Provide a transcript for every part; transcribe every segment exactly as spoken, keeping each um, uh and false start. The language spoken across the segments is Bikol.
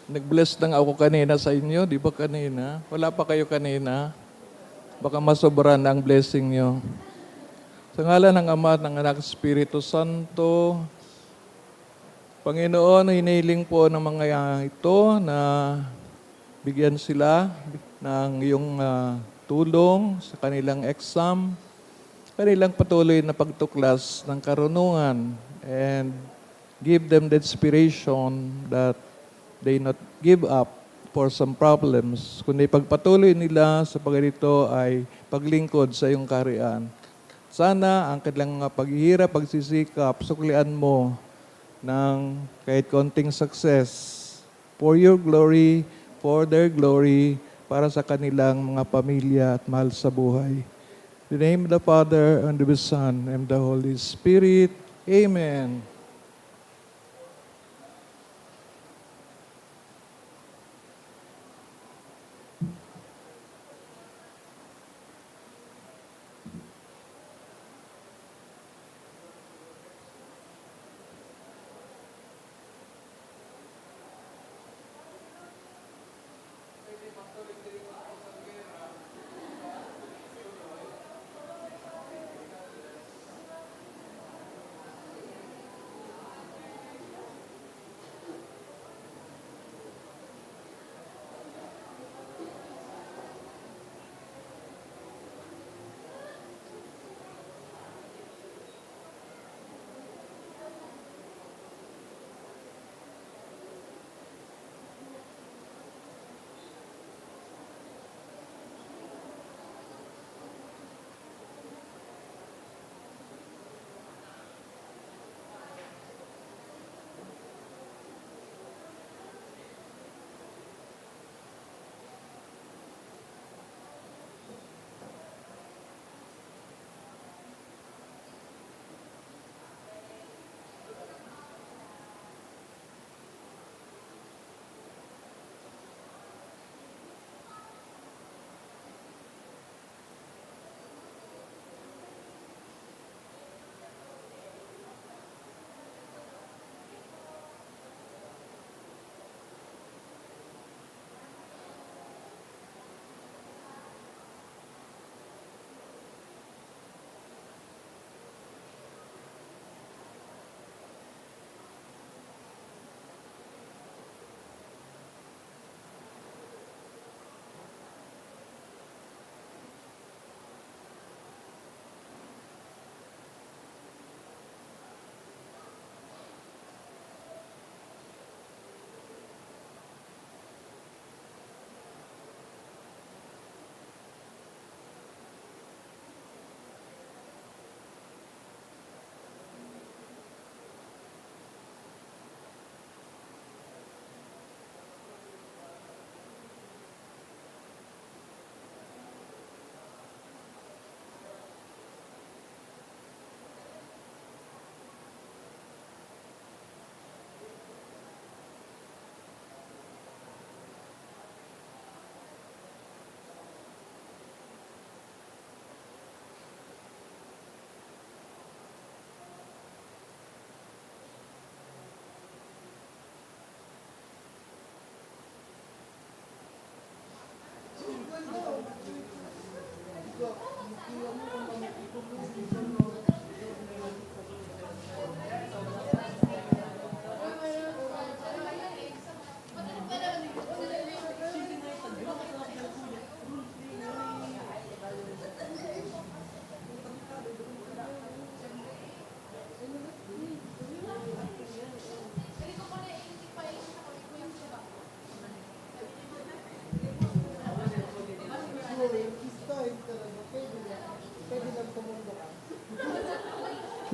Nag-bless na nga ako kanina sa inyo, di ba kanina? Wala pa kayo kanina? Baka masobra na ang blessing nyo. Sa ngalan ng Ama, at ng Anak, Espiritu Santo, Panginoon, hiniling po ng mga ito na bigyan sila ng iyong, ah, tulong sa kanilang exam, kanilang patuloy na pagtuklas ng karunungan, and give them the inspiration that they not give up for some problems, kundi pagpatuloy nila sa pagganito ay paglingkod sa iyong kaharian. Sana ang kanilang mga paghihirap, pagsisikap, suklian mo ng kahit konting success for your glory, for their glory, para sa kanilang mga pamilya at mahal sa buhay. In the name of the Father, and of the Son, and the Holy Spirit. Amen.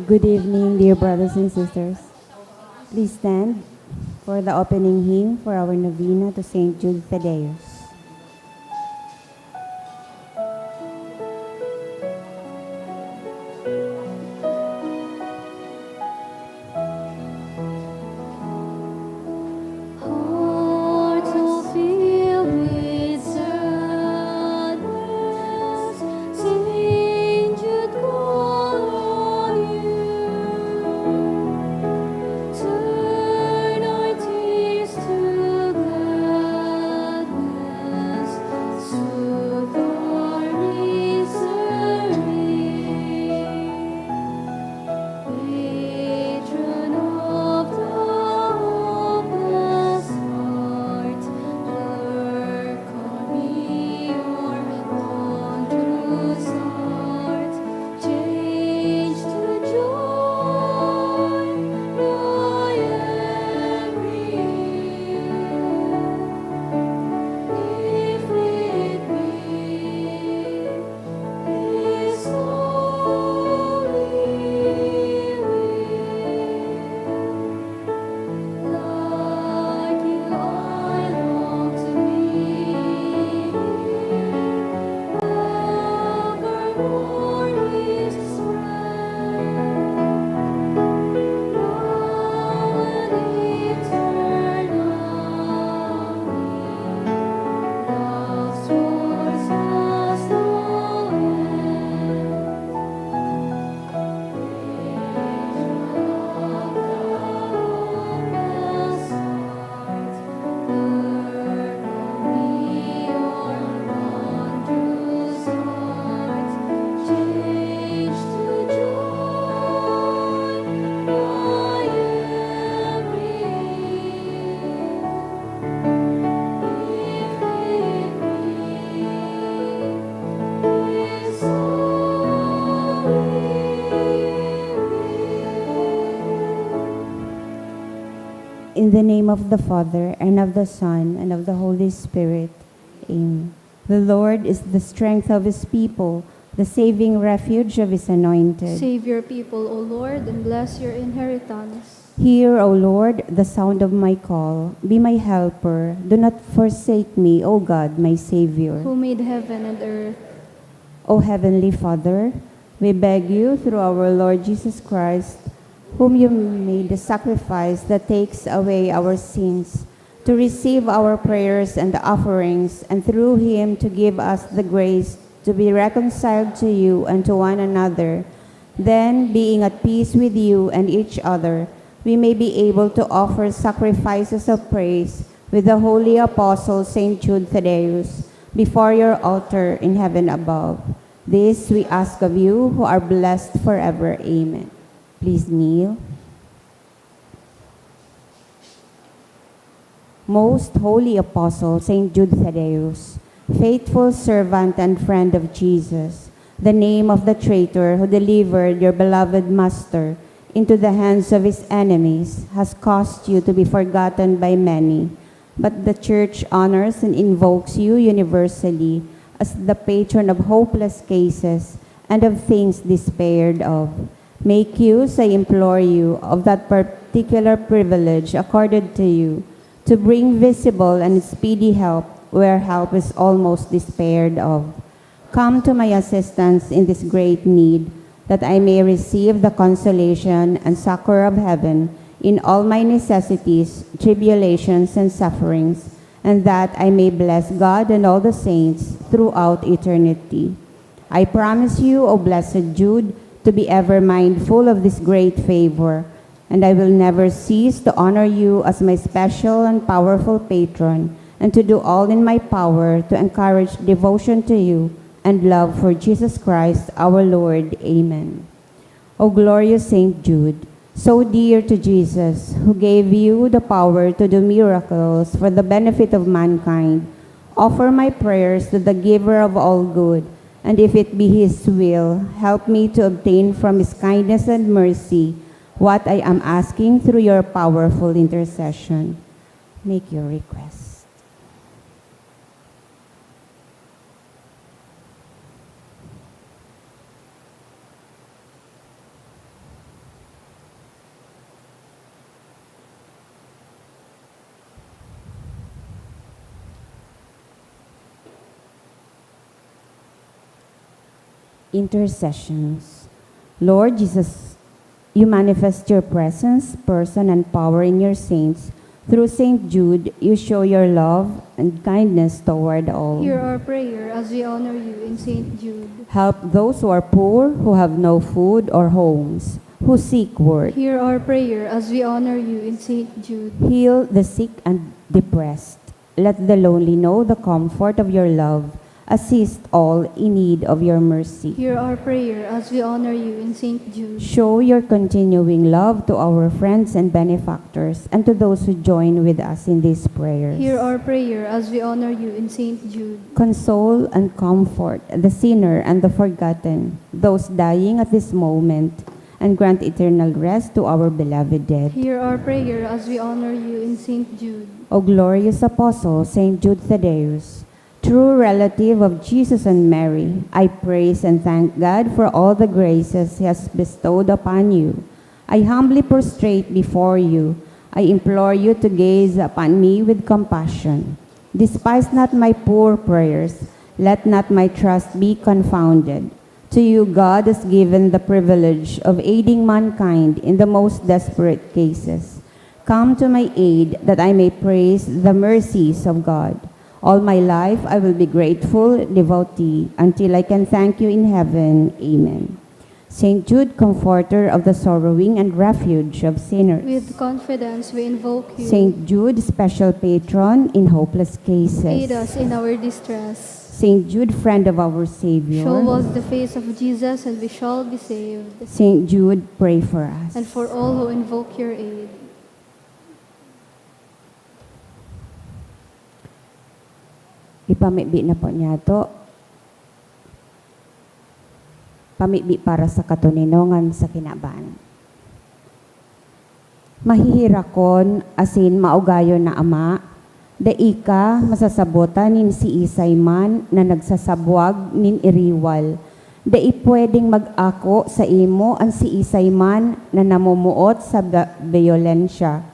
Good evening, dear brothers and sisters. Please stand for the opening hymn for our novena to Saint Jude Thaddeus. In the name of the Father, and of the Son, and of the Holy Spirit. Amen. The Lord is the strength of his people, the saving refuge of his anointed. Save your people, O Lord, and bless your inheritance. Hear, O Lord, the sound of my call. Be my helper. Do not forsake me, O God, my Savior. Who made heaven and earth. O Heavenly Father, we beg you through our Lord Jesus Christ, whom you made the sacrifice that takes away our sins, to receive our prayers and offerings, and through him to give us the grace to be reconciled to you and to one another. Then, being at peace with you and each other, we may be able to offer sacrifices of praise with the holy apostle Saint Jude Thaddeus before your altar in heaven above. This we ask of you, who are blessed forever. Amen. Please kneel. Most Holy Apostle Saint Jude Thaddeus, faithful servant and friend of Jesus, the name of the traitor who delivered your beloved Master into the hands of his enemies has caused you to be forgotten by many. But the Church honors and invokes you universally as the patron of hopeless cases and of things despaired of. Make use, I implore you, of that particular privilege accorded to you to bring visible and speedy help where help is almost despaired of. Come to my assistance in this great need, that I may receive the consolation and succor of heaven in all my necessities, tribulations, and sufferings, and that I may bless God and all the saints throughout eternity. I promise you, O blessed Jude, to be ever mindful of this great favor, and I will never cease to honor you as my special and powerful patron, and to do all in my power to encourage devotion to you and love for Jesus Christ our Lord. Amen. O glorious Saint Jude, so dear to Jesus, who gave you the power to do miracles for the benefit of mankind, offer my prayers to the Giver of all good, and if it be His will, help me to obtain from His kindness and mercy what I am asking through your powerful intercession. Make your request. Intercessions. Lord Jesus, you manifest your presence, person, and power in your saints. Through Saint Jude, you show your love and kindness toward all. Hear our prayer as we honor you in Saint Jude. Help those who are poor, who have no food or homes, who seek work. Hear our prayer as we honor you in Saint Jude. Heal the sick and depressed. Let the lonely know the comfort of your love. Assist all in need of your mercy. Hear our prayer as we honor you in Saint Jude. Show your continuing love to our friends and benefactors and to those who join with us in these prayers. Hear our prayer as we honor you in Saint Jude. Console and comfort the sinner and the forgotten, those dying at this moment, and grant eternal rest to our beloved dead. Hear our prayer as we honor you in Saint Jude. O glorious Apostle, Saint Jude Thaddeus, true relative of Jesus and Mary, I praise and thank God for all the graces He has bestowed upon you. I humbly prostrate before you. I implore you to gaze upon me with compassion. Despise not my poor prayers. Let not my trust be confounded. To you, God has given the privilege of aiding mankind in the most desperate cases. Come to my aid, that I may praise the mercies of God. All my life I will be grateful devotee until I can thank you in heaven. Amen. Saint Jude, comforter of the sorrowing and refuge of sinners. With confidence we invoke you. Saint Jude, special patron in hopeless cases. Aid us in our distress. Saint Jude, friend of our Savior. Show us the face of Jesus and we shall be saved. Saint Jude, pray for us. And for all who invoke your aid. Ipamibi na po niyato. Pamibi para sa katoninongan sa kinaban. Mahihirakon asin maugayon na Ama, dai ka masasabotan nin siisay man na nagsasabwag nin iriwal. Dai pwedeng mag-ako saimo an siisay man na namomoot sa ba-, biyolensya.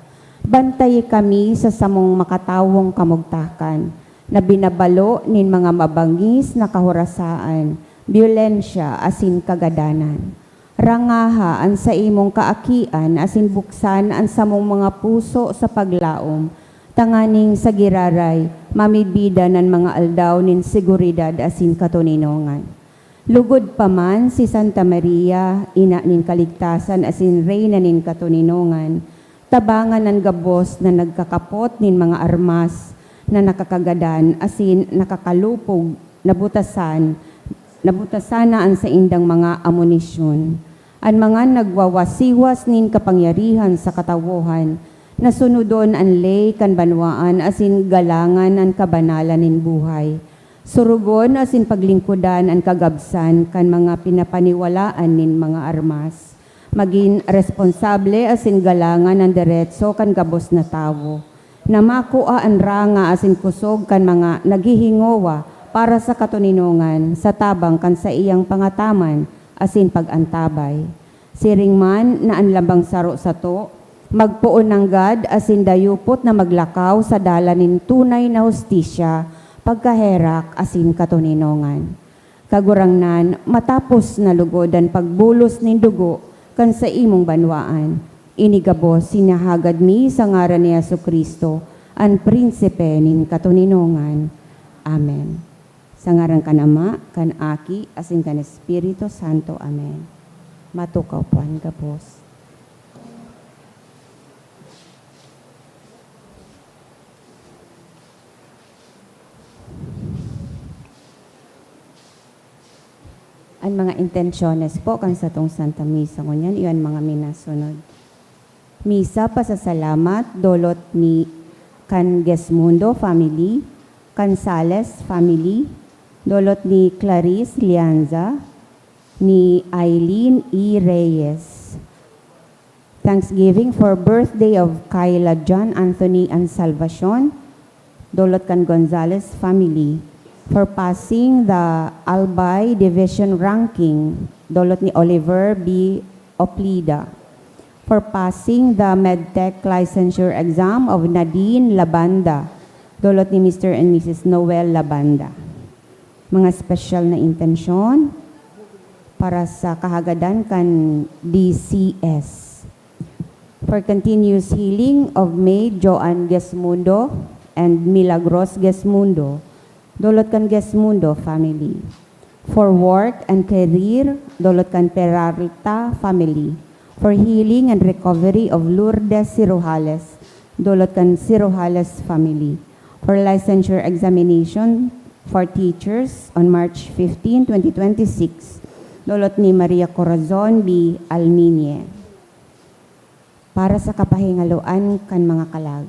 Bantayi kami sa samong makatawong kamugtakan, na binabalo nin mga mabangis na kahorasaan, biyolensya asin kagadanan. Rangaha an saimong kaakian asin buksan an samong mga puso sa paglaom, tanganing sa giraray mamidbidan an mga aldaw nin seguridad asin katoninongan. Lugod pa man si Santa Maria, Ina nin Kaligtasan asin Reyna nin Katoninongan, tabangan an gabos na nagkakapot nin mga armas na nakakagadan asin nakakalupog na butasan, nabutasan na an saindang mga amunisyon. An mga nagwawasiwas nin kapangyarihan sa katawohan, na sunodon an ley kan banwaan asin galangan an kabanalan nin buhay. Surugon asin paglingkodan an kagabsan kan mga pinapaniwalaan nin mga armas. Magin responsable asin galangan an deretso kan gabos na tawo, na makua an ranga asin kusog kan mga naghihingowa para sa katoninongan sa tabang kan saiyang pangataman asin pag-antabay. Siring man na an lambang saro sato magpoon nanggad asin dayupot na maglakaw sa dalan nin tunay na hustisya, pagkaherak asin katoninongan. Kagurangnan, matapos na lugod an pagbulos nin dugo kan saimong banwaan. Ini gabos hinahagad mi sa ngaran ni Jesu-Cristo, an Prinsipe nin katoninongan. Amen. Sa ngaran kan Ama, kan Aki, asin kan Espiritu Santo. Amen. Matukaw po an gabos. An mga intensyones po kan satong Santa Misa ngunyan, iyo an mga minasunod. Misa, pasasalamat, dolot ni kan Gesmundo family, Cansales family, dolot ni Clarice Lianza, ni Eileen E. Reyes. Thanksgiving for birthday of Kyla John Anthony and Salvacion, dolot kan Gonzalez family, for passing the Albay Division Ranking, dolot ni Oliver B. Oplida, for passing the Medtech Licensure Exam of Nadine Labanda, dolot ni Mister and Missus Noel Labanda. Mga espesyal na intensyon para sa kahagadan kan D C S. For continuous healing of Maid Joan Gesmundo and Milagros Gesmundo, dolot kan Gesmundo family. For work and career, dolot kan Peralta family. For healing and recovery of Lourdes Sirojales, dolot kan Sirojales family. For licensure examination for teachers on March fifteen, twenty twenty-six, dolot ni Maria Corazon B. Alminie. Para sa kapahingaloan kan mga kalag.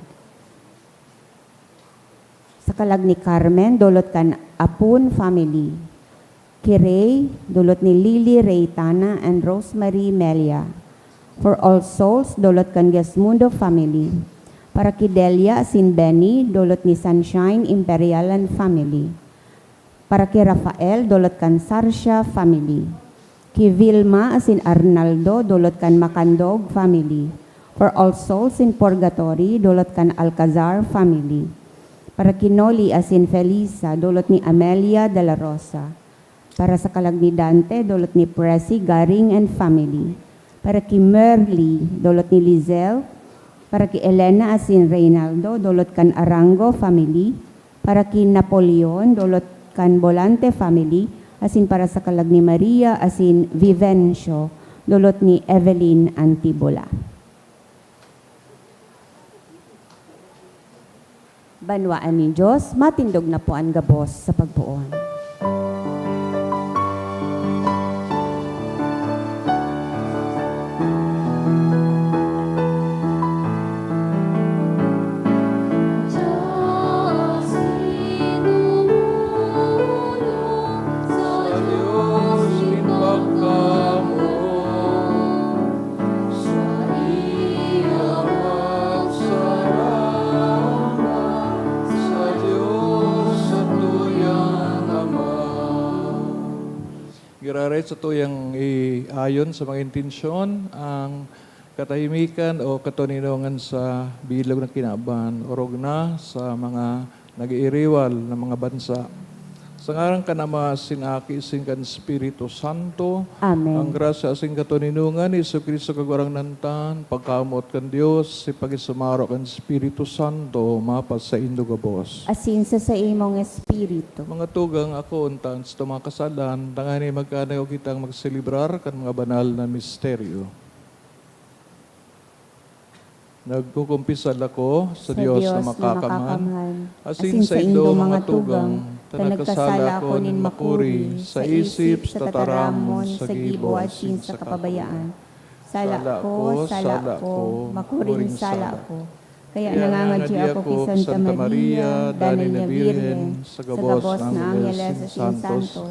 Sa kalag ni Carmen, dolot kan Apun family. Kirey, dolot ni Lily Reytana and Rosemary Melia. For All Souls, dolot kan Gesmundo family. Para ki Delia asin Benny, dolot ni Sunshine Imperial and family. Para ki Rafael, dolot kan Sarcia family. Ki Vilma asin Arnaldo, dolot kan Macandog family. For All Souls in Purgatory, dolot kan Alcazar family. Para ki Noli asin Felisa, dolot ni Amelia de la Rosa. Para sa kalag ni Dante, dolot ni Presi Garing and family. Para ki Merly, dolot ni Lizelle. Para ki Elena asin Reynaldo, dolot kan Arango family. Para ki Napoleon, dolot kan Bolante family. Asin para sa kalag ni Maria asin Vivencio, dolot ni Evelyn Antibola. Banwaan nin Dios, matindog na po an gabos sa pagpoon. Pare, sa tuyang iayon sa mga intensyon ang katahimikan o katoninongan sa bilog na kinaban, orog na sa mga nag-iiriwal na mga bansa. Sa ngaran kan Ama, asin Aki, asin kan Espiritu Santo, Amen. Ang grasya asin katoninongan ni Jesu-Cristo Kagurangnan ta, pagkamoot kan Dios, si pagisumaro kan Espiritu Santo, mapasaindo gabos. Asin sa saimong espiritu. Mga tugang, ako unta an satong mga kasalan, tangani magkadangog kitang magselebrar kan mga banal na misteryo. Nagkukumpisal ako sa Sa Dios na Dios na makakamhan, makakamhan, asin asin sa saindo saindo mga mga tugang, tugang, ta ta nagkasala nagkasala ako ako nin nin makuri makuri sa sa isip, isip, sa sa tataramon, tataramon, sa sa gibo, gibo, asin asin sa sa kapabayaan. Sala ko, sala ko, makuring sala ko. Kaya nangangadi ako ki Santa Maria, danay na Birhen, sa gabos na angheles asin santos,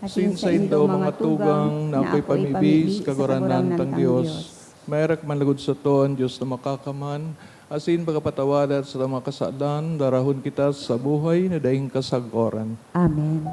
asin saindo mga tugang na ako'y pamibi sa Kagurangnan tang Dios. Maherak man logod sato an Dios na makakamhan, asin pagkapatawadan sa mga kasalan, darahon kita sa buhay na daing kasagkoran. Amen.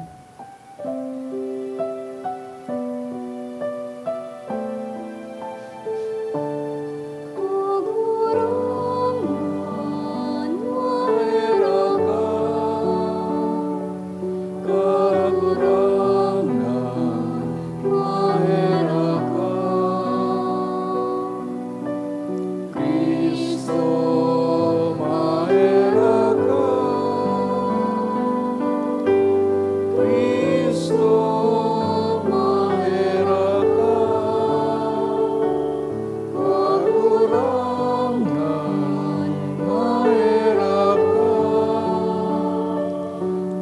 Cristo, maherak ka. Cristo, maherak ka. Kagurangnan, maherak ka.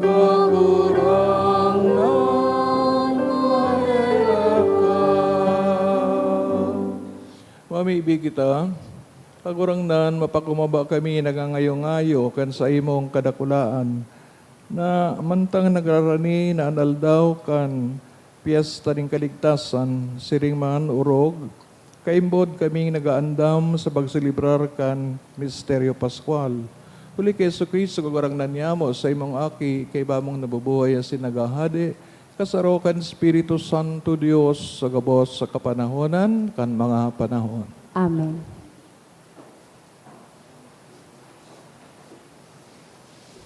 Kagurangnan, maherak ka. Mamibi kita. Kagurangnan, mapakumaba kami nagngangayo-ngayo kan saimong kadakulaan, na mantang nagrarani na an aldaw kan Pyesta nin Kaligtasan, siring man orog, kaimbod kaming nag-aandam sa pagselebrar kan misteryo Paskwal. Huli ki Jesu-Cristo, Kagurangnan niyamo, saimong Aki, kaiba mong nabubuhay asin naghahade, kasaro kan Espiritu Santo, Dios, sa gabos sa kapanahonan kan mga panahon. Amen.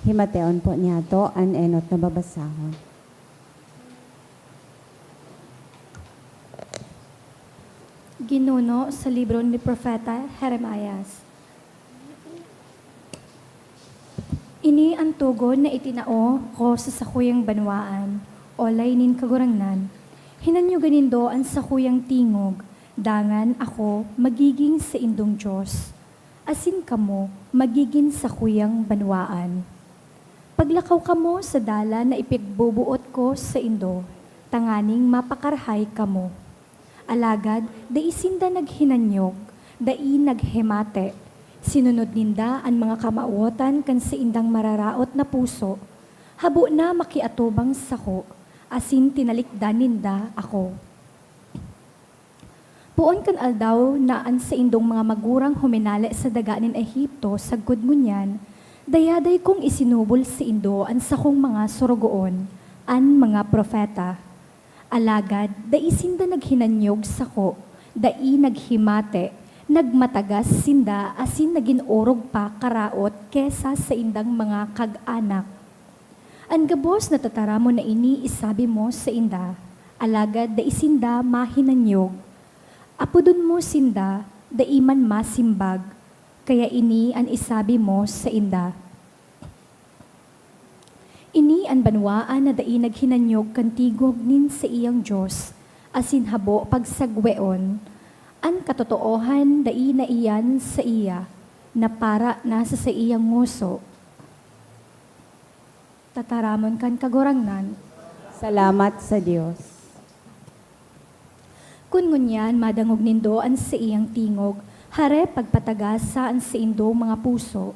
Himateon po niyato an enot na babasahon. Ginuno sa libro ni Propeta Jeremias. Ini an togon na itinao ko sa sakuyang banwaan, olay nin Kagurangnan. Hinanyogan nindo an sakuyang tingog, dangan ako magigin saindong Dios, asin kamo magigin sakuyang banwaan. Paglakaw kamo sa dalan na ipigboboot ko saindo, tanganing mapakarahay kamo. Alagad dai sinda naghinanyog, dai naghimate. Sinunod ninda an mga kamawotan kan saindang mararaot na puso, habo na makiatubang sako, asin tinalikdan ninda ako. Poon kan aldaw na an saindong mga magurang huminale sa daga nin Egipto, sagkod ngunyan, dayaday kong isinubol saindo an sakong mga sorogoon, an mga propeta. Alagad dai sinda naghinanyog sako, dai naghimate, nagmatagas sinda asin nagin orog pa karaot ki sa saindang mga kag-anak. An gabos na tataramon na ini isabi mo sainda, alagad dai sinda mahinanyog. Apodon mo sinda, dai man masimbag. Kaya ini an isabi mo sainda. Ini an banwaan na dai naghinanyog kan tigog nin saiyang Dios, asin habo pagsagweon. An katotoohan dai na iyan saiya, napara na sa saiyang ngoso. Tataramon kan Kagurangnan. Salamat sa Dios. Kun ngunyan madangog nindo an saiyang tingog, hare pagpatagasa an saindong mga puso.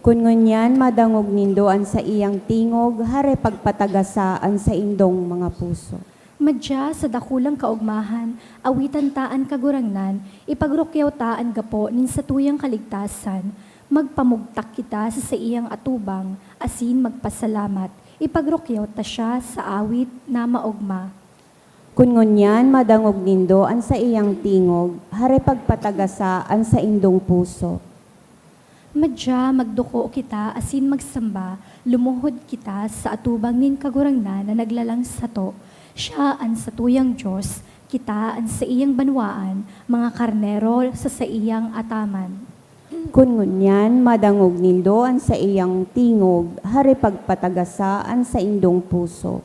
Kun ngunyan madangog nindo an saiyang tingog, hare pagpatagasa an saindong mga puso. Madya sa dakulang kaogmahan, awitan ta an Kagurangnan, ipagrukyaw ta an gapo nin satuyang kaligtasan, magpamugtak kita sa saiyang atubang, asin magpasalamat. Ipagrukyaw ta siya sa awit na maogma. Kun ngunyan madangog nindo an saiyang tingog, hare pagpatagasa an saindong puso. Madya magduko kita asin magsamba, lumuhod kita sa atubang nin Kagurangnan na naglalang sato. Siya an satuyang Dios, kita an saiyang banwaan, mga karnero sa saiyang ataman. Kun ngunyan madangog nindo an saiyang tingog, hare pagpatagasa an saindong puso.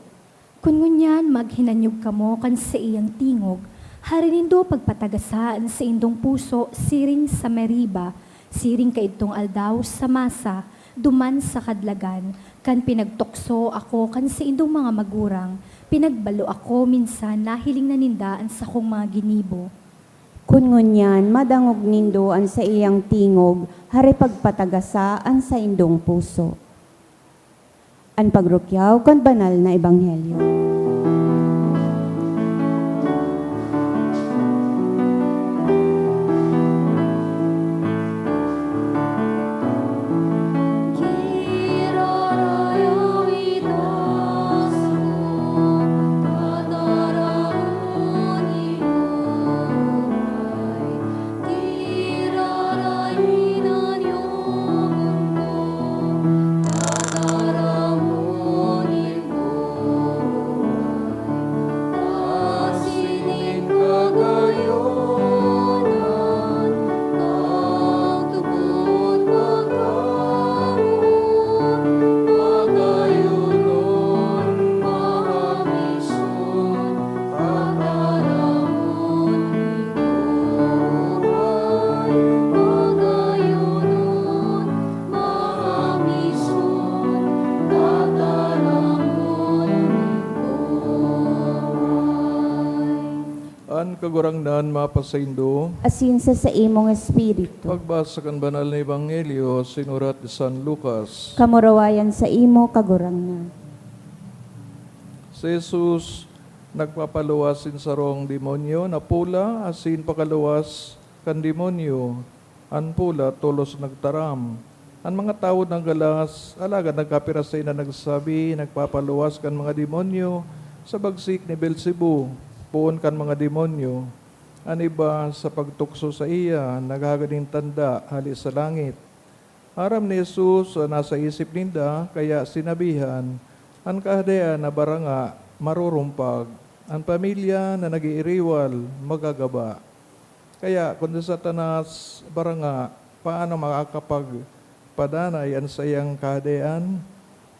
Kun ngunyan maghinanyog kamo kan saiyang tingog, hare nindo pagpatagasa an saindong puso siring sa Meriba, siring kaidtong aldaw sa Masa, duman sa kadlagan, kan pinagtukso ako kan saindong mga magurang, pinagbalo ako minsan nahiling na ninda an sakong mga ginibo. Kun ngunyan madangog nindo an saiyang tingog, hare pagpatagasa an saindong puso. An pagrukyaw kan banal na ebanghelyo. An Kagurangnan mapasaindo. Asin sa saimong espiritu. Pagbasa kan Banal na Ebanghelyo sinurat ni San Lucas. Kamurawayan saimo, Kagurangnan. Si Jesus nagpapaluwas nin sarong demonyo na pola asin pakaluwas kan demonyo, an pola tolos nagtaram. An mga tawo nagalas, alagad nagkapirasay na nagsabi, "Nagpapaluwas kan mga demonyo sa bagsik ni Beelzebub, poon kan mga demonyo." An iba, sa pagtukso saiya, naghahagad nin tanda hale sa langit. Aram ni Jesus an nasa isip ninda, kaya sinabihan, "An Kahadean na baranga marurumpag, an pamilya na nag-iiriwal magagaba." Kaya kun si Satanas baranga, paano makakapagpadanay an saiyang Kahadean?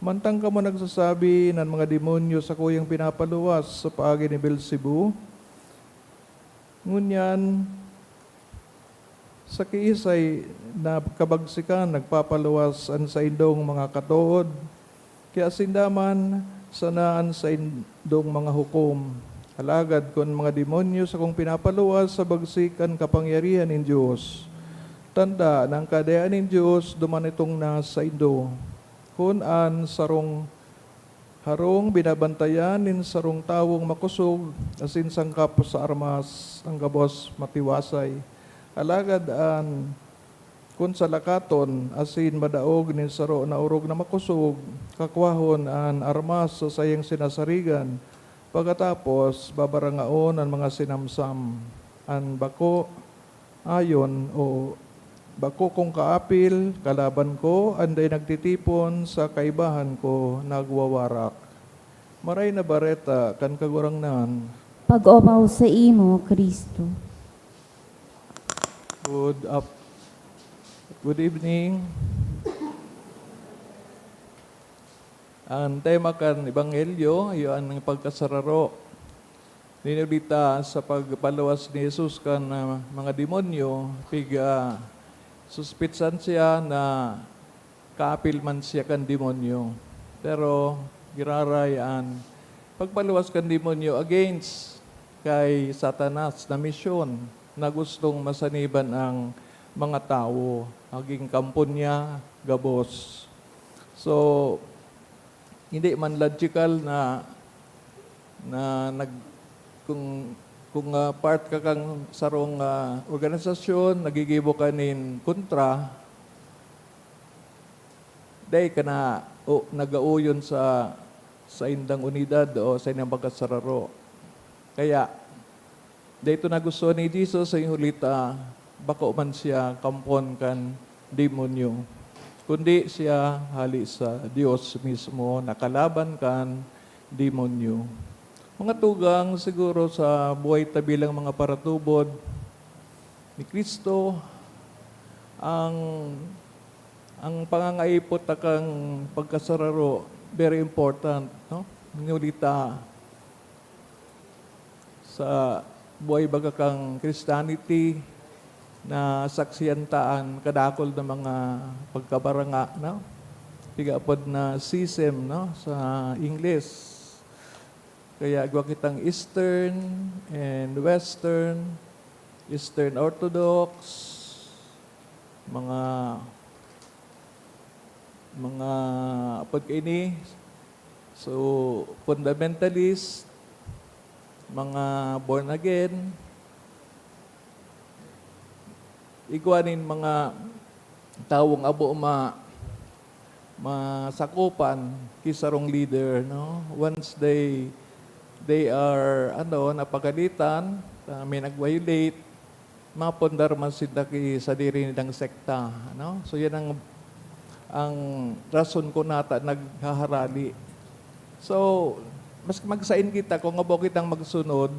Mantang kamo nagsasabi na an mga demonyo sakuyang pinapaluwas sa paagi ni Beelzebub, ngunyan, sa kiisay na kabagsikan nagpapaluwas an saindong mga katood, kaya sinda man sana an saindong mga hukom. Alagad kun mga demonyo sakong pinapaluwas sa bagsik kan kapangyarihan nin Dios, tanda na an Kahadean nin Dios duman itong na saindo. Kun an sarong harong binabantayan nin sarong tawong makosog asin sangkap sa armas, an gabos matiwasay. Alagad an, kun salakaton asin madaog nin saro na orog na makosog, kakuahon an armas sa saiyang sinasarigan, pakatapos babarangaon an mga sinamsam. An bako, ayon, o bako kong kaapil, kalaban ko, an dai nagtitipon sa kaibahan ko, nagwawarak. Maray na Bareta kan Kagurangnan. Pag-omaw saimo, Cristo. Good up-, good evening. An tema kan Ebanghelyo, iyo an pagkasararo. Ninulita sa pagpaluwas ni Jesus kan, ah, mga demonyo, piga suspitsan siya na kaapil man siya kan demonyo. Pero giraray an pagpaluwas kan demonyo against kay Satanas na misyon na gustong masaniban ang mga tawo, magin kampo niya gabos. So, hindi man logical na, na nag-, kung, kung, ah, part ka kan sarong, ah, organisasyon, nagigibo ka nin kontra, dai ka na, o, nag-auyon sa, sa indang unidad o sa indang pagkasararo. Kaya, dai ito nagustuhan ni Jesus, sa huli ta, bako man siya kampon kan demonyo, kundi siya hali sa Dios mismo, na kalaban kan demonyo. Mga tugang, siguro sa buhay ta bilang mga paratubod ni Cristo, ang, ang pangangaipot ta kan pagkasararo, very important, no? Huli ta, sa buhay baga kan Christianity, nasaksihan ta an kadakul na mga pagkabaranga, no? Piga apod na schism, no, sa Ingles. Kaya igwa kitang Eastern and Western, Eastern Orthodox, mga, mga apod kaini, so, fundamentalist, mga born again, igwa nin mga tawong abo ma-, masakopan ki sarong leader, no? Once they, they are, ano, napagalitan, ah, may nag-violate, mapundar man sinda ki sadiri nindang sekta, no? So, yan ang, ang rason kun nata naghaharali. So, maski magsain kita, kung abo kitang magsunod,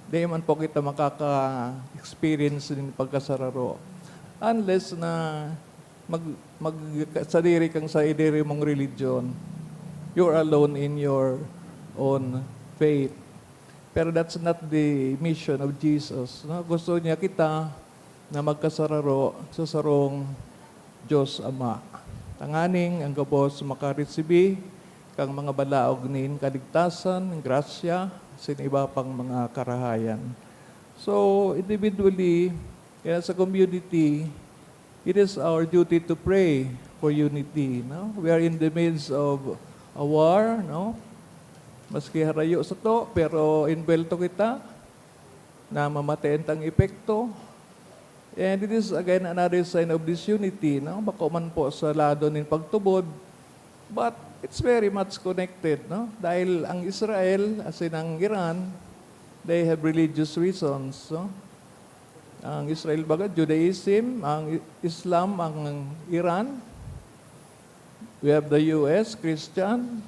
di man po kita makaka-experience nin pagkasararo. Unless na mag-, mag-, sadiri kang sadiri mong religion. You're alone in your own faith. Pero that's not the mission of Jesus, no? Gusto niya kita na magkasararo sa sarong Dios Ama, tanganing ang gabos makaresibi kan mga balaog nin kaligtasan, grasya, asin iba pang mga karahayan. So, individually, kaya sa community, it is our duty to pray for unity, no? We are in the midst of a war, no? Maski harayo sato, pero envuelto kita, namamatean tang epekto. And it is again another sign of disunity, no? Bako man po sa lado nin pagtubod, but it's very much connected, no? Dahil ang Israel, asin ang Iran, they have religious reasons, no? Ang Israel baga, Judaism, ang I-, Islam, ang Iran. We have the U S, Christian.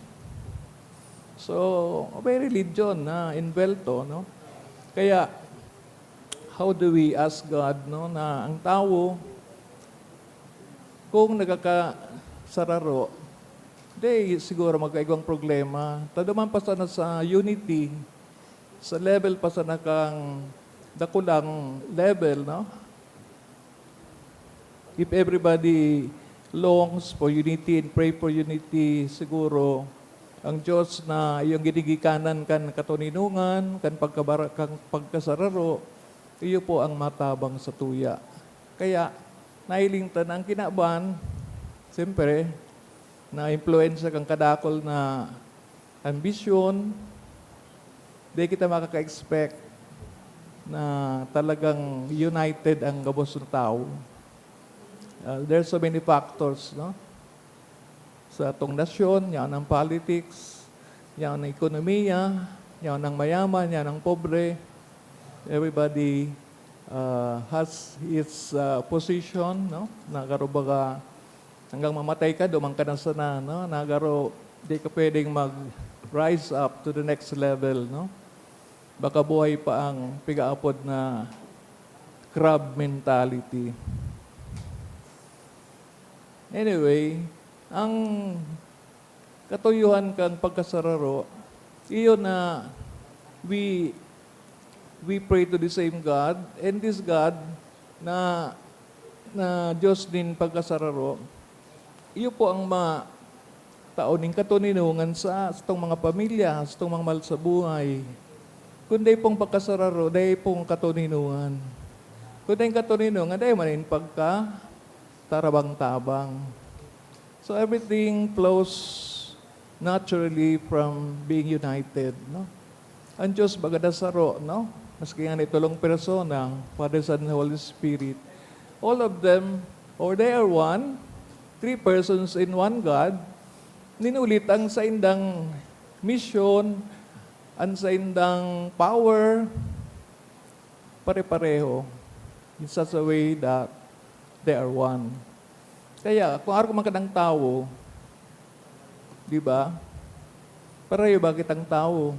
So, may religion na envuelto, no? Kaya, how do we ask God, no, na ang tawo, kung nagkakasararo, di siguro magkaigwang problema. Ta duman pa sana sa unity, sa level pa sana kang dakulang level, no? If everybody longs for unity and pray for unity, siguro ang Diyos na iyong ginigikanan kan katoninongan, kan pagkabara-, kan pagkasararo, iyo po ang matabang sa tuya. Kaya, nahiling ta na ang kinaban, siyempre, na impluwensya kan kadakul na ambisyon, di kita makaka-expect na talagang united ang gabos na tawo. Ah, there are so many factors, no? Sa atong nasyon, yaon ang politics, yaon ang ekonomiya, yaon ang mayaman, yaon ang pobre. Everybody, ah, has its, ah, position, no? Na garo baga, hanggang mamatay ka, duman ka na sana, no? Na garo, di ka pwedeng mag-rise up to the next level, no? Baka buhay pa ang pigaapod na crab mentality. Anyway, ang katuyuhan kan pagkasararo, iyo na we, we pray to the same God, and this God na, na Diyos nin pagkasararo, iyo po ang ma-, tao nin katoninongan sa, satong mga pamilya, satong mga mahal sa buhay. Kun dai pong pagkasararo, dai pong katoninongan. Kun dai katoninongan, dai man nin pagkatarabang-tabang. So everything flows naturally from being united, no? Ang Diyos baga na saro, no? Maski nga ni tolong persona, Father, Son, and Holy Spirit, all of them, or they are one, three persons in one God, ninulit ang saindang misyon, An saindang power, pare-pareho. In such a way that they are one. Kaya, kung arog man kitang tawo, di ba? Pareho ba kitang tawo?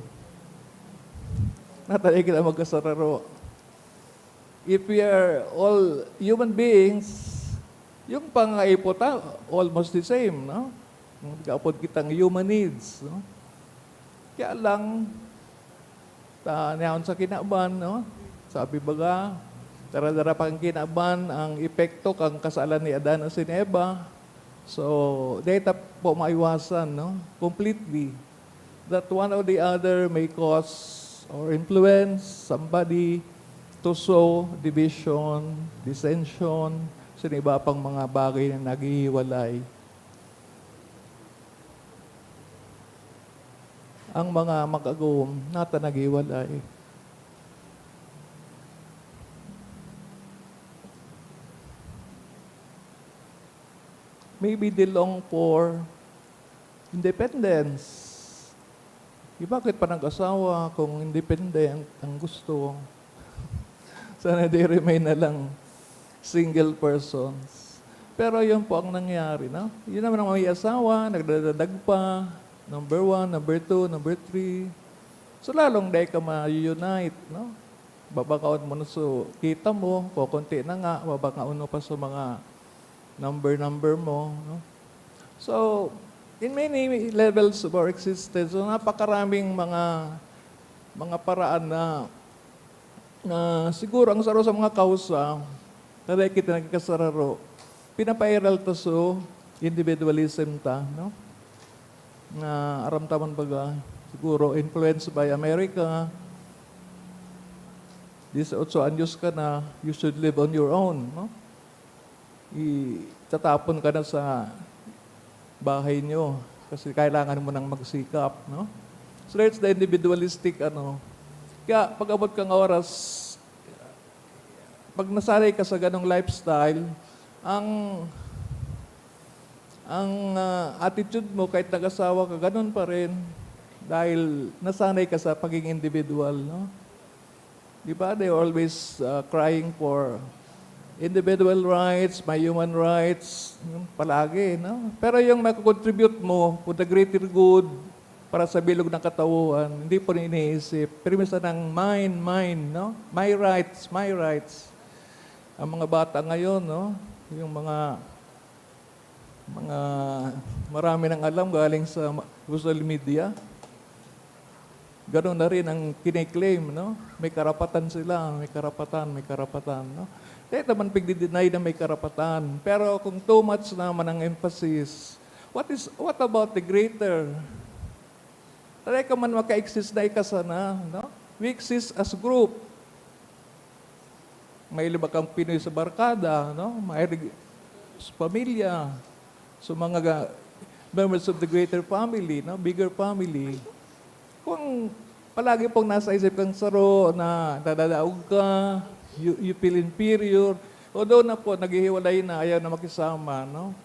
Nataray kita magkasararo. If we are all human beings, yung pangangaipo ta, almost the same, no? Nag-aapod kitang human needs, no? Kaya lang, ta, niyaon sa kinaban, no? Sabi baga, dara-dara pa kan kinaban ang epekto kan kasalan ni Adan asin Eva. So, dai ta po maiwasan, no? Completely. That one or the other may cause or influence somebody to sow division, dissension, sa iba pang mga bagay na naghihiwalay. Ang mga mag-agom, nata naghiwalay. Maybe they long for independence. Di bakit pa nag-asawa kung independent ang gusto? Sana they remain na lang single persons. Pero yun po ang nangyari, no? Yun naman ang may asawa, nagdadadag pa. Number one, number two, number three. So, lalong dai ka ma-unite, no? Babakaon mo na so, kita mo, kukunti na nga, babakaon mo pa sa mga number-number mo, no? So, in many levels of our existence, so, napakaraming mga, mga paraan na, na siguro ang saro sa mga kausa, na dai kita nagkasararo, pinapairal ta so individualism ta, no? Na aram ta man baga, siguro influenced by America, dieciocho anyos ka na, you should live on your own, no? Itatapon ka na sa bahay nyo kasi kailangan mo nang magsikap, no? So, there's the individualistic, ano. Kaya pag-abot kang oras, pag nasanay ka sa ganong lifestyle, ang, ang, ah, attitude mo kahit nag-asawa ka, ganun pa rin dahil nasanay ka sa pagiging individual, no? Di ba? They always, ah, crying for individual rights, my human rights, yung palagi, no? Pero yung mako-contribute mo for the greater good, para sa bilog na katauhan, hindi po iniisip. Pero minsan ang mine, mine, no? My rights, my rights. Ang mga bata ngayon, no? Yung mga, mga marami nang alam galing sa ma-, social media. Ganun na rin ang kine-claim, no? May karapatan sila, may karapatan, may karapatan, no? Dai ta man pigdi-deny na may karapatan. Pero kung too much naman ang emphasis, what is, what about the greater? Dai ka man maka-exist na ika sana, no? We exist as group. Mahilig ba kang Pinoy sa barkada, no? Mahilig sa pamilya, sa mga ga-, members of the greater family, no? Bigger family. Kung palagi pong nasa isip kang saro na nadadaog ka, you, you feel inferior, although na po, naghihiwalay na, ayaw na makisama, no?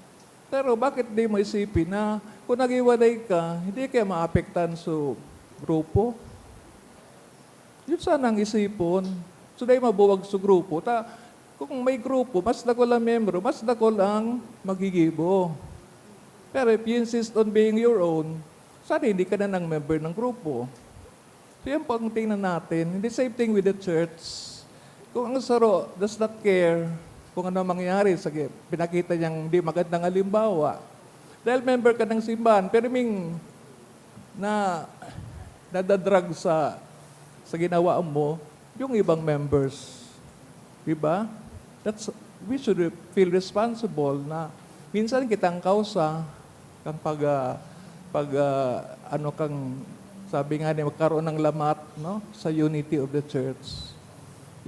Pero bakit di mo isipin na kung naghiwalay ka, hindi kaya maapektan sa grupo? Yun sana ang isipon. So, dai mabuwag sa grupo. Ta, kung may grupo, mas dakul ang miyembro, mas dakul ang magigibo. Pero if you insist on being your own, sana hindi ka na nang member ng grupo. So, yan po ang tingnan natin. And the same thing with the church. Kung ang saro does not care kung ano mangyari, sa gi-, pinakita niyang hindi magandang halimbawa, dahil member ka ng simbahan, pero ming na, nadadrag sa, sa ginawa mo, yung ibang members. Di ba? That's, we should feel responsible na minsan kitang kausa kang pag, ah, pag, ah, ano kang, sabi nga ni, magkaroon ng lamat, no, sa unity of the church.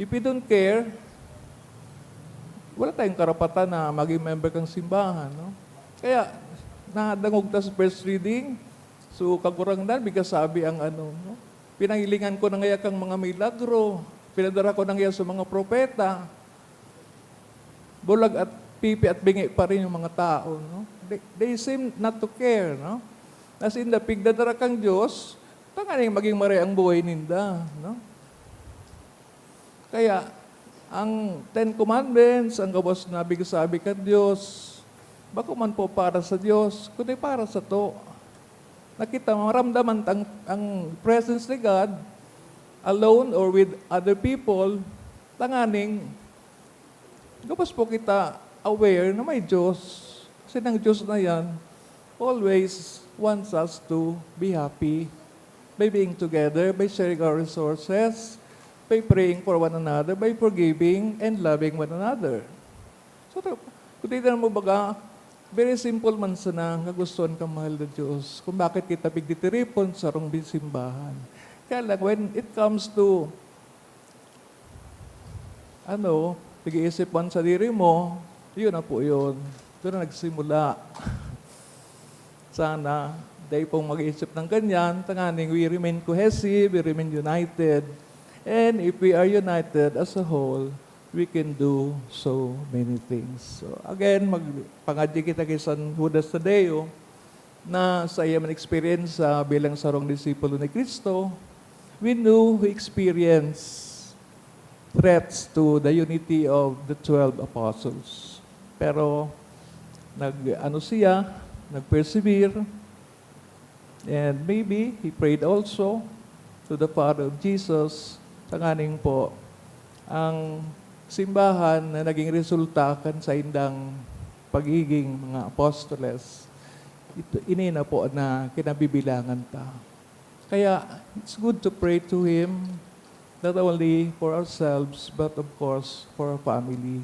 If you don't care, wala tayong karapatan na maging member kang simbahan, no? Kaya, nadangog ta sa first reading, so, Kagurangnan, biga sabi ang ano, no? Pinahilingan ko na ngaya kang mga milagro, pinadara ko na ngaya sa mga propeta. Bulag at pipi at bingi pa rin yung mga tao, no? They, they seem not to care, no? As in, the pigdadara kang Diyos, Tanganing magin maray ang buhay ninda, no? Kaya, ang Ten Commandments, ang gabos na bigsabi kan Dios, bako man po para sa Dios, kundi para sato. Nakita, maramdaman tang, ang presence ni God alone or with other people, tanganing gabos po kita aware na may Diyos. Kasi ang Diyos na yan always wants us to be happy by being together, by sharing our resources, by praying for one another, by forgiving and loving one another. So, ta-, kung titignan mo baga, very simple man sana ang kagustuhan kan mahal na Diyos kung bakit kita pigtitiripon sa sarong simbahan. Kaya lang, when it comes to ano, pag-iisip mo ang sadiri mo, yun na po yun. Doon na nagsimula. Sana, dai pong mag-iisip ng ganyan, tanganing we remain cohesive, we remain united. And if we are united as a whole, we can do so many things. So, again, magpangadyi kita kay San Judas Tadeo, na sa iya man eksperyensya bilang sarong disipulo ni Cristo, we know he experienced threats to the unity of the twelve apostles. Pero nag-ano siya, nag-persevere, and maybe he prayed also to the Father of Jesus, tanganing po ang simbahan na naging resulta kan saindang pagiging mga apostoles, ito, ini na po na kinabibilangan ta. Kaya, it's good to pray to Him, not only for ourselves, but of course, for our family.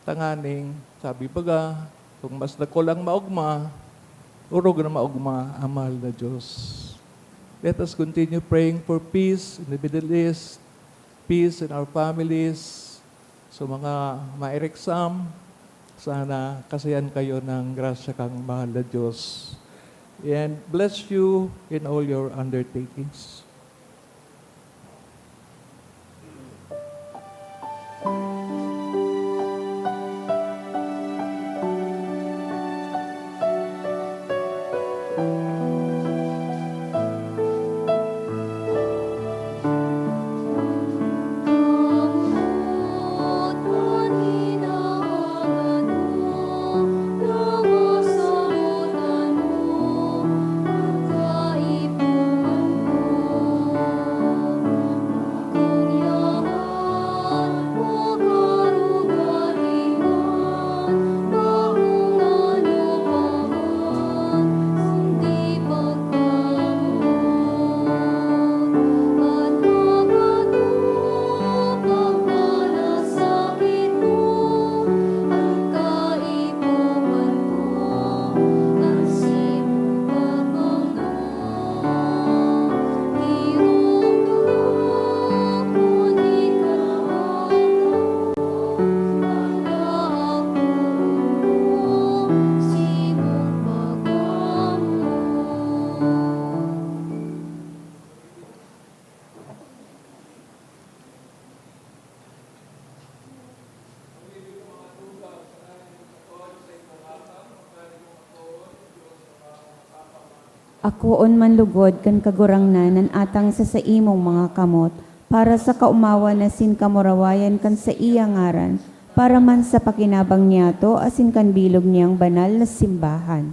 Tanganing, sabi baga, kung mas dakul ang maogma, orog na maogma ang mahal na Diyos. Let us continue praying for peace in the Middle East, peace in our families. So, mga ma-exam, sana kasayan kayo ng grasya kang mahal na Diyos. And bless you in all your undertakings. Akoon man lugod kan Kagurangnan an atang sa saimong mga kamot, para sa kaomawan asin kamurawayan kan saiyang ngaran, para man sa pakinabang niyato asin kan bilog niyang banal na simbahan.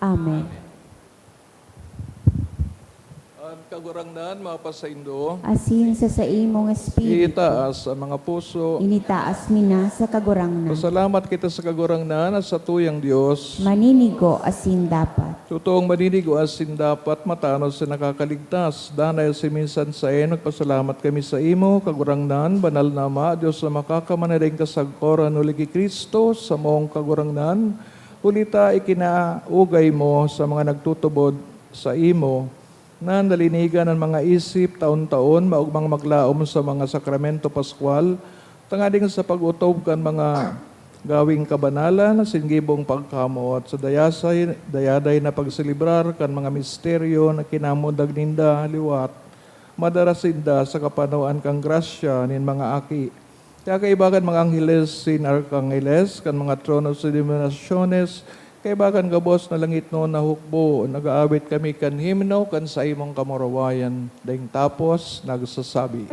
Amen. An Kagurangnan mapasaindo. Asin sa saimong espiritu. Itaas ang mga puso. Initaas mi na sa Kagurangnan. Pasalamat kita sa Kagurangnan at sa tuyang Dios. Maninigo asin dapat. Totoong maninigo asin dapat, matanos na nakakaligtas. Danay asin minsan saen, nagpasalamat kami sa imo, Kagurangnan, banal na Ama, Dios na makakamanaling kasagkoran, huli ki Cristo, samong Kagurangnan. Huli ta ikinaugay mo sa mga nagtutubod saimo na nalinigan an mga isip taon-taon, maogmang maglaom sa mga sakramento paskwal, tanganing sa pag-otob kan mga Gawing kabanalan asin gibong pagkamoot sa dayasay, dayaday na pagselebrar kan mga misteryo na kinamundag ninda liwat, madara sinda sa kapanoan kan grasya nin mga aki. Kaya kaiba kan mga angheles sin arkangeles, kan mga trono sa denominasyones, kaiba kan gabos na langitnon na hukbo, nag-aawit kami kan himno kan saimong kamurawayan, daing tapos nagsasabi.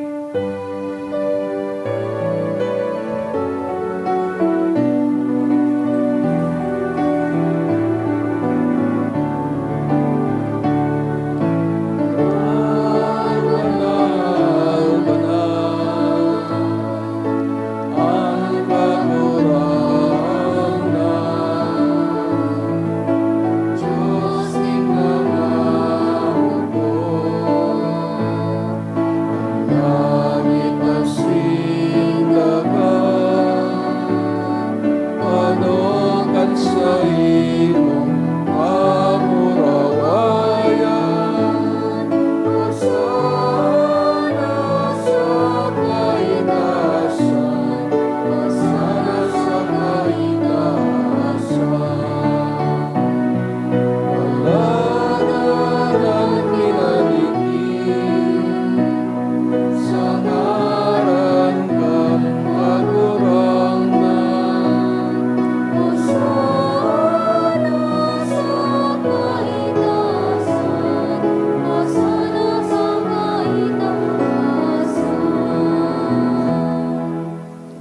Langit asin daga, ano kan saimong kamurawayan. Hosana sa kaitaasan, Hosana sa kaitaasan. Alagad an kinadikit sa ngaran kan Kagurangnan. Hosana sa kaitaasan, Hosana sa kaitaasan.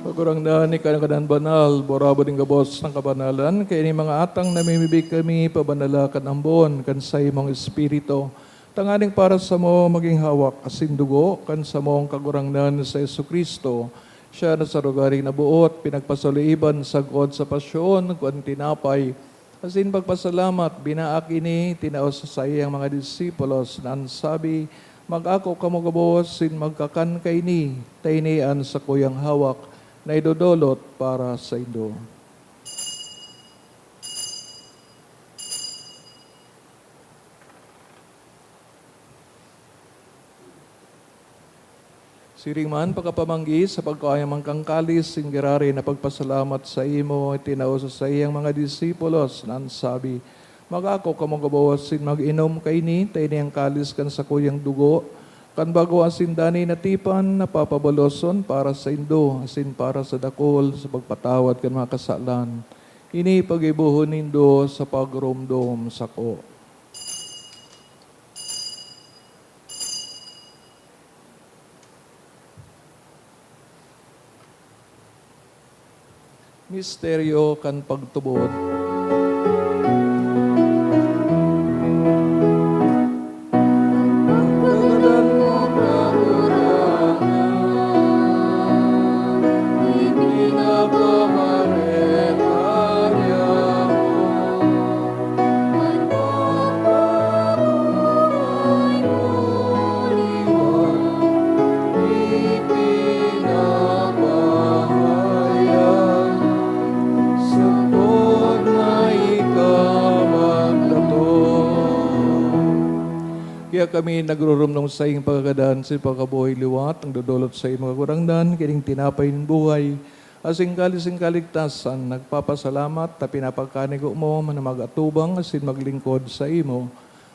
Kagurangnan, ika na kadan banal, burabod nin gabos na kabanalan, kaya nin mga atang namimibi kami, pabanala kan ambon kan saimong Espiritu, tanganing para samo magin hawak asin dugo kan samong Kagurangnan na si Jesu-Cristo. Siya na sa rogaring naboot, pinagpasaloiban sagkod sa pasyon, kuan tinapay, asin pagpasalamat, binaak ini, tinao sa saiyang mga disipulos, na an sabi, "Mag-ako kamo gabos, sin magkakan kaini, ta ini an sakuyang hawak na idodolot para saindo." Siring man, pakapamanggi sa pagkaoyan man kan kalis, nin giraray na pagpasalamat saimo, itinao sa saiyang mga disipulos, na an sabi, "Mag-ako kamo gabos, sin mag-inom kaini, ta ini an kalis kan sakuyang dugo, kan bago asin danay na tipan, na papabaloson para saindo, asin para sa dakul, sa pagpatawad kan mga kasalan. Ini paggibohon nindo sa pagromdom sako." Misteryo kan pagtubod. Kaya kami nagrurumnong saing pagkagadan sa pagkabuhay liwat, ang dodolot sa imong Kagurangnan, kining tinapay nin buhay, asin kalis nin kaligtasan, nagpapasalamat ta pinapagkanigo mo na mag-atubang asin maglingkod saimo.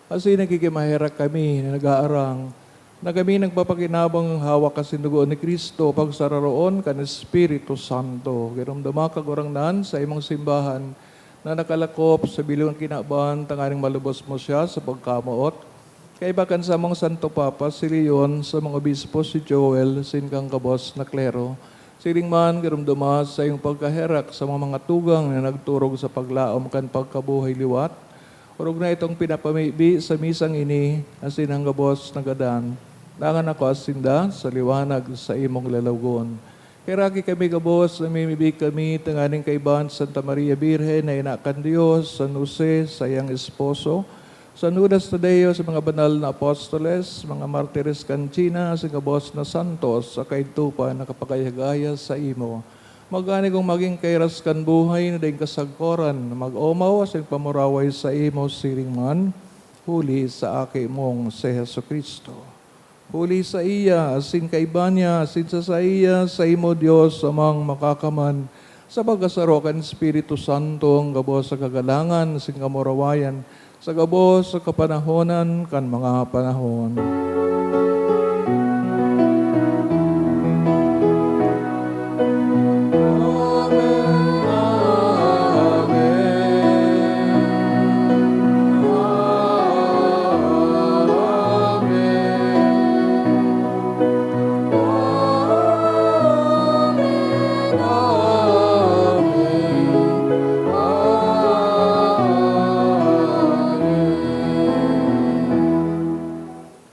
Asin nagkikimaherak kami na nag-aarang na kami nagpapakinabang hawak asin dugo ni Cristo, pagsararoon kan Espiritu Santo. Giromdoma, Kagurangnan, sa imong simbahan na nakalakop sa bilog na kinaban, tanganing malubos mo siya sa pagkamoot. Kaiba kan samong Santo Papa, si Leon, sa mga obispo, si Joel, sin kang gabos na klero. Siring man, giromdoma sa iyong pagkaherak sa mga, mga tugang na nagturog sa paglaom kan pagkabuhay liwat. Orog na itong pinapamibi sa misang ini, asin ang gabos na gadan. Dangan ako asinda sa liwanag sa imong lalawogon. Heraki kami gabos, namimibi kami, tanganing kaibahan si Santa Maria Birhen na ina kan Dios, San Jose, saiyang esposo, San Judas Tadeo, sa mga banal na apostoles, mga martires kan China, sa gabos na santos, sa kaidto pa nakapagayagaya sa imo. Magani kung magin kairas kan buhay na daing kasagkoran, mag-omaw asin pamuraway sa imo siring man, huli sa Aki mong si Jesu-Cristo. Huli saiya, asin kaiba niya, asin sa saiya, saimo, Dios Amang Makakaman, Sa pagkasaro kan Espiritu Santo, ang gabos sa kagalangan, sing kamurawayan, sa gabos sa kapanahonan kan mga panahon.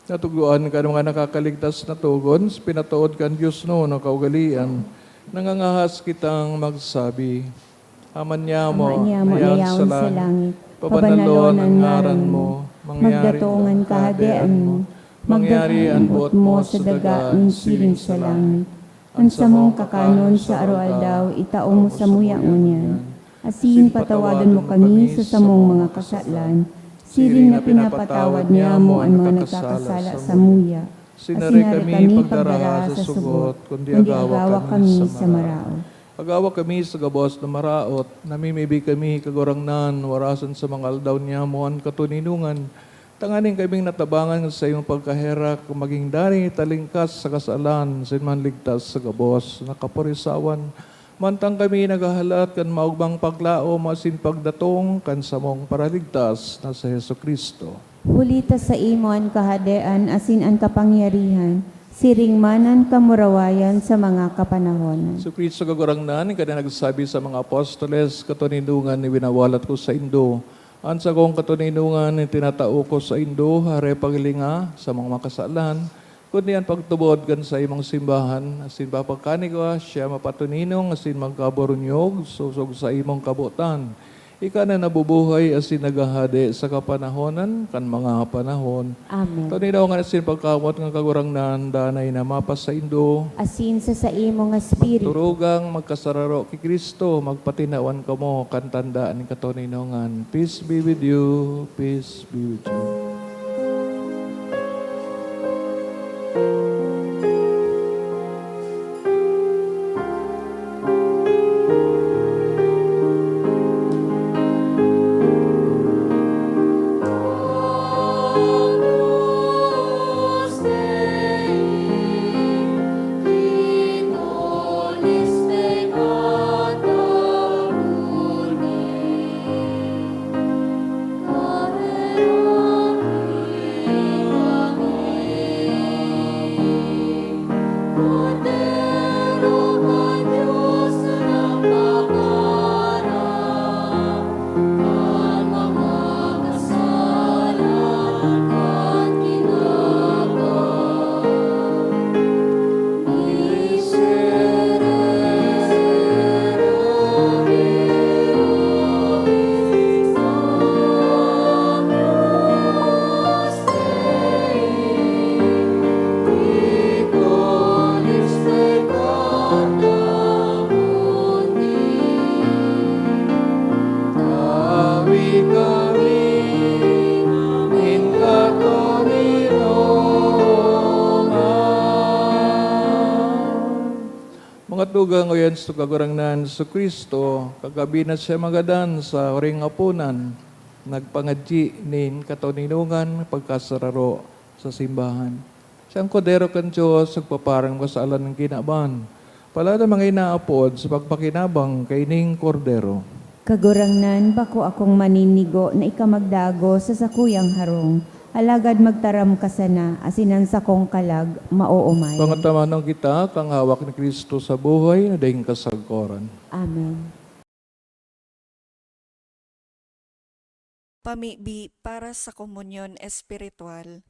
Natugoan kan mga nakakaligtas na togon, pinatood kan Dios no na kaugalian, nangangahas kitang magsabi, Ama niamo, Ama niamo na yaon sa langit, pabanalon an ngaran mo, magdatong an kahadean mo, mangyari an boot mo sa daga nin siring sa langit. An samong kakanon sa aroaldaw, itao mo samuya ngunyan. Asin patawadon mo kami sa samong mga kasalan, siring na pinapatawad niamo an mga nagkakasala samuya. Sinari kami pagdara sa sugot, kundi agawa kami sa maraot. Agawa kami sa gabos na maraot, namimibi kami, Kagurangnan, warasan sa mga aldaw niamo an katoninongan, tanganing kaming natabangan sa imong pagkaherak, magin danay talingkas sa kasalan, asin manligtas sa gabos na kaporisawan, mantang kami naghahalat kan maogmang paglaom asin pagdatong kan samong Paraligtas na si Jesu-Cristo. Huli ta saimo an kahadean asin an kapangyarihan, siring man an kamurawayan sa mga kapanahonan. Jesu-Cristo, Kagurangnan, ika na nagsabi sa mga apostoles, Katoninongan iwinawalat ko saindo, an sakong katoninongan itinatao ko saindo, hare paghilinga sa mga makasalan, kundi an pagtubod kan saimong simbahan, asin papagkani ko siya mapatoninong asin magkaburunyog sosog sa imong kabotan. Ika na nabubuhay asin naghahade sa kapanahonan kan mga panahon. Amen. Toninongan asin pagkamoot kan Kagurangnan, danay na mapasaindo. Asin sa saimo nga espiritu. Magturugang magkasararo ki Cristo, magpatinawan kamo kan tanda nin katoninongan. Peace be with you. Peace be with you. Mga tugang, oyan sa Kagurangnan Jesu-Cristo, kagabi na siya magadan sa huring apunan, nagpangadyi nin katoninongan pagkasararo sa simbahan. Siya an Kordero kan Dios, nagpaparang kasalan nin kinaban. Palad an mga inaapod sa pagpakinabang kaining Kordero. Kagurangnan, bako akong maninigo na ika magdagos sa sakuyang harong, alagad magtaram ka sana, asin an sakong kalag maoomay. Pangatamanon kita kan hawak ni Cristo sa buhay na daing kasagkoran. Amen. Pamibi para sa komunyon espiritual.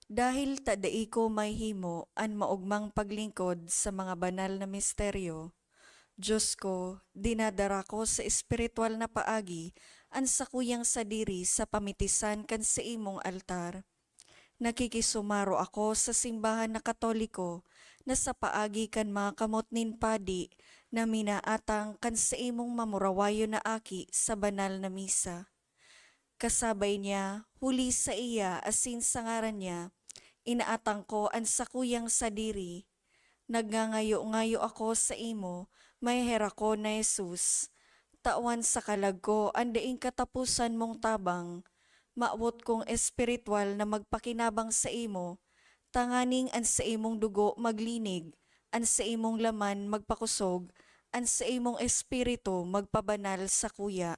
Dahil ta dai ko mahimo an maogmang paglingkod sa mga banal na misteryo, Dios ko, dinadara ko sa espiritual na paagi an sakuyang sadiri sa pamitisan kan saimong altar. Nakikisumaro ako sa simbahan na Katoliko na sa paagi kan mga kamot nin padi na minaatang kan saimong mamurawayon na aki sa banal na misa. Kasabay niya, huli saiya asin sa ngaran niya, inaatang ko an sakuyang sadiri, Nagngangayo-ngayo ako saimo, maheherak ko na Jesus. Tawan sa kalag ko an daing kataposan mong tabang. Mawot kong espiritual na magpakinabang saimo, tanganing an saimong dugo maglinig, an saimong laman magpakosog, an saimong espiritu magpabanal sakuya.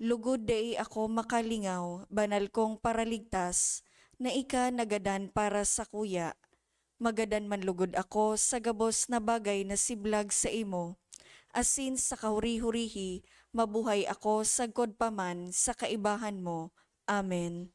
Lugod dai ako makalingaw, banal kong Paraligtas, na ika nagadan para sakuya. Magadan man lugod ako sa gabos na bagay na siblag saimo, asin sa kahuri-hurihi mabuhay ako sagkod pa man sa kaibahan mo. Amen.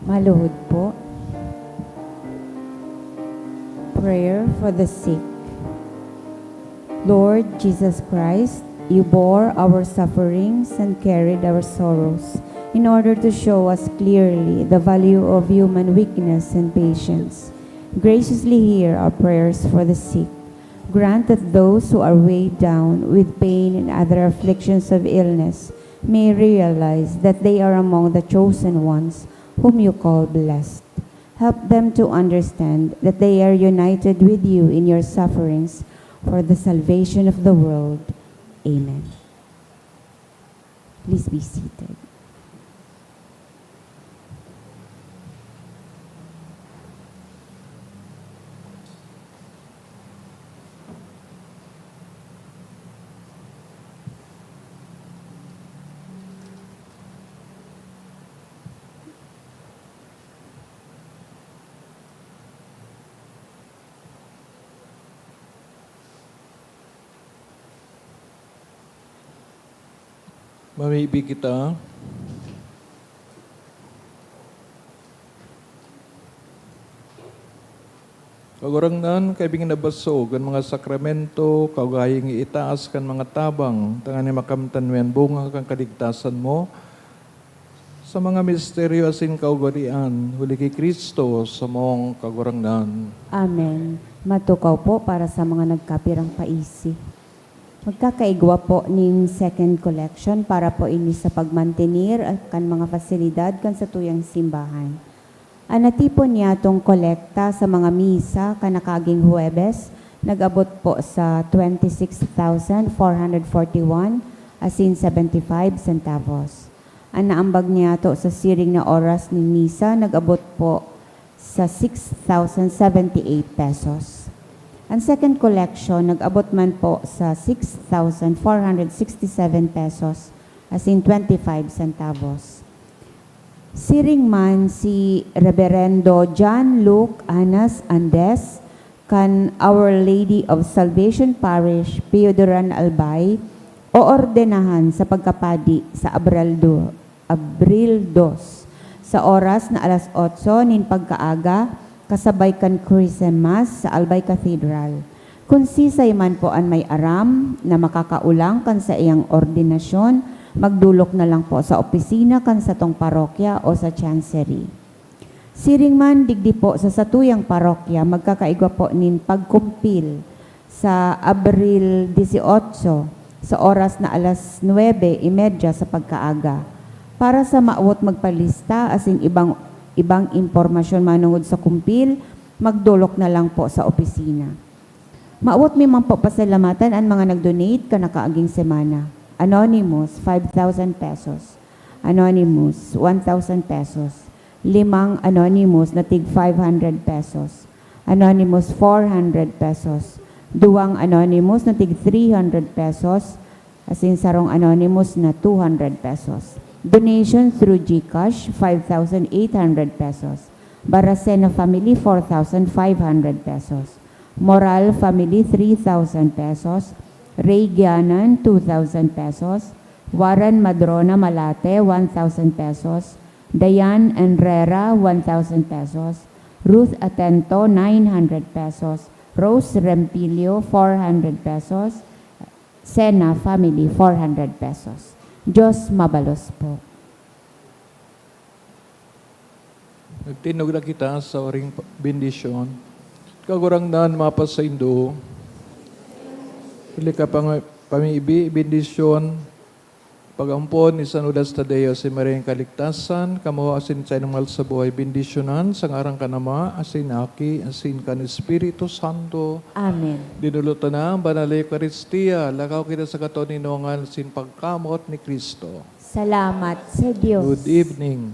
Maluhod po. Prayer for the sick. Lord Jesus Christ, you bore our sufferings and carried our sorrows in order to show us clearly the value of human weakness and patience. Graciously hear our prayers for the sick. Grant that those who are weighed down with pain and other afflictions of illness may realize that they are among the chosen ones whom you call blessed. Help them to understand that they are united with you in your sufferings for the salvation of the world. Amen. Please be seated. Mamibi kita. Kagurangnan, kaibing na basog an mga sakramento, kaugaling itaas kan mga tabang, tanganing makamtan mi an bunga kan kaligtasan mo, sa mga misteryo asin kaugalian, huli ki Cristo, samong Kagurangnan. Amen. Matukaw po para sa mga nagkapirang paisi. Magkakaigwa po nin second collection para po ini sa pagmantenir kan mga pasilidad kan satuyang simbahan. An natipon niyatong kolekta sa mga misa kan nakaaging Huwebes nag-abot po sa twenty-six thousand four hundred forty-one asin seventy-five centavos. An naambag niyato sa siring na oras nin misa nag-abot po sa six thousand seventy-eight pesos. An second collection nag-abot man po sa six thousand four hundred sixty-seven pesos asin twenty-five centavos. Siring man si Reberendo John Luke Anas Andes kan Our Lady of Salvation Parish, Pio Duran, Albay, oordenahan sa pagkapadi sa Abril do, Abril dos, sa oras na alas otso nin pagkaaga, kasabay kan Christmas sa Albay Cathedral. Kun sisay man po an may aram na makakaulang kan saiyang ordinasyon, magdolok na lang po sa opisina kan satong parokya o sa chancery. Siring man, digdi po sa satuyang parokya, magkakaigwa po nin pagkumpil sa Abril dieciocho, sa oras na alas nuebe y media sa pagkaaga. Para sa mawot magpalista asin ibang, ibang impormasyon manongod sa kumpil, magdolok na lang po sa opisina. Mawot mi man po pasalamatan an mga nag-donate kan nakaaging semana. Anonymous, five thousand pesos. Anonymous, one thousand pesos. Limang anonymous na tig five hundred pesos. Anonymous, four hundred pesos. Duwang anonymous na tig three hundred pesos. Asin sarong anonymous na two hundred pesos. Donation through GCash, five thousand eight hundred pesos. Baracena family, four thousand five hundred pesos. Moral family, three thousand pesos. Ray Gianan, two thousand pesos. Warren Madrona Malate, one thousand pesos. Diane Enrera, one thousand pesos. Ruth Atento, nine hundred pesos. Rose Rempilio, four hundred pesos. Sena family, four hundred pesos. Diyos mabalos po. Nagtindog na kita sa oring pa-, bendisyon. Kagurangnan, mapasaindo. Huli ka pang-, pamibi, bendisyon. Pag-ampon ni San Judas Tadeo, si Maria nin Kaligtasan, kamo asin sa inong mahal sa buhay, bendisyonan sa ngaran kan Ama, asin Aki, asin kan Espiritu Santo. Amen. Dinolotan na an Banal na Eukaristia, lakaw kita sa katoninongan asin pagkamoot ni Cristo. Salamat sa Diyos. Good evening.